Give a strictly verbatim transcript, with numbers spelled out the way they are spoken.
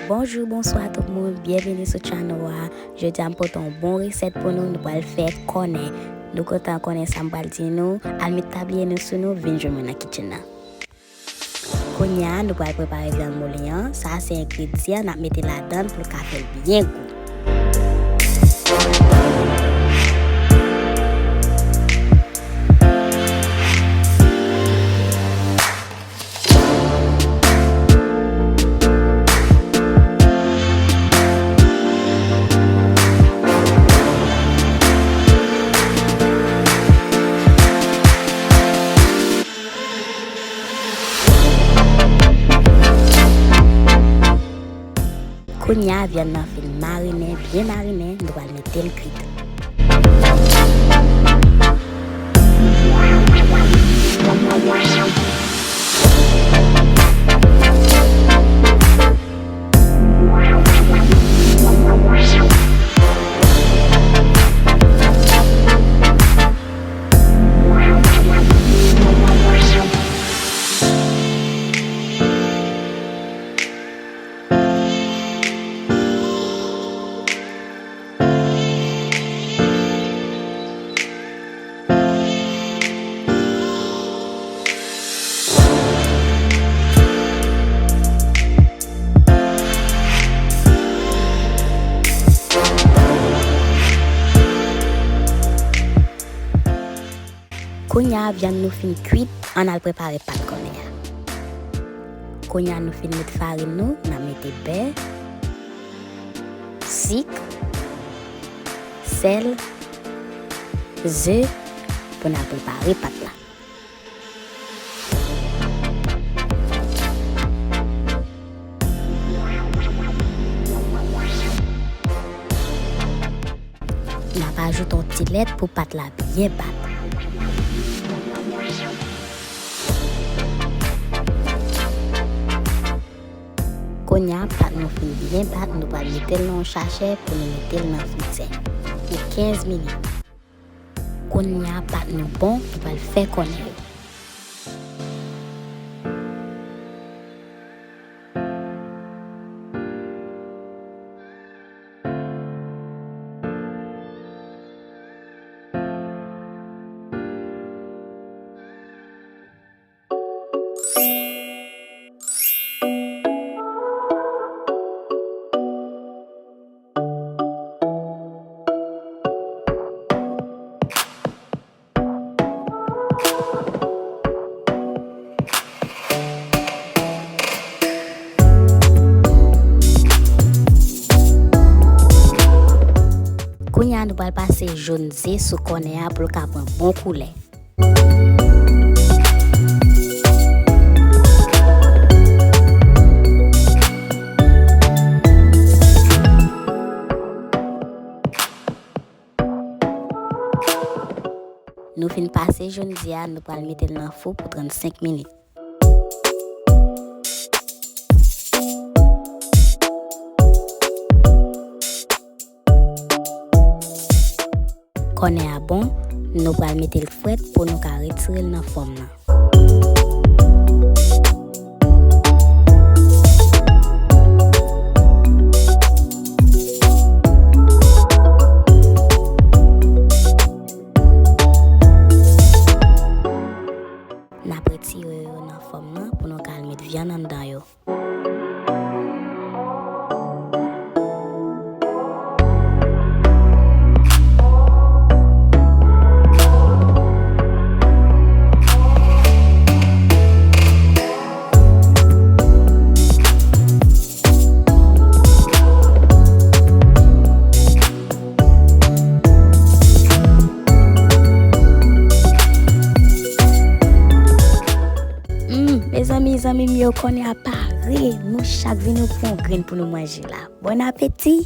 Bonjou, bonswa tout moun, byenvini sou channel a. Jodi a m pote yon bon resèt pou nou, nou pral fè kònè. Nou kontan konnen sa m pral di nou, al met tabliye nou sou nou, vin jwenn mwen nan kitchen nan. Kounye a, nou pral prepare vyann moulin an. Sa a se engredyan n ap mete ladan l pou l ka fè l byen gou. Kounye a, vyann nan fin marinen, byen marinen, nou pral mete l kwit. Kounye a, vyann nou fin kwit, ann al prepare pat kònè a. Kounye a, nou fin met farin nou, n a mete bè, sik, sèl, ze, pou n al prepare pat la. N ap ajoute yon ti lèt pou pat la byen bat. Kounye a, pat nou fin byen bat, nou pral mete l nan yon sachè pou nou mete l nan fritè pou kenz minit. Kounye a, pat nou bon, nou pral fè kònè yo. Kounye a, nou pral pase jòn ze sou kònè a pou l ka pran bon koulè. Nou fin pase jòn ze a, nou pral mete l nan fou pou trannsenk minit. Kònè a bon, nou pral mete l frèt pou nou ka retire l nan fòm nan. N ap retire yo nan fòm nan pou nou ka al met vyann anndan yo. Hmm, mezanmi, zanmi m yo, kònè a pare. Nou chak vin nou pran yon grenn pou nou manje la. Bon apeti!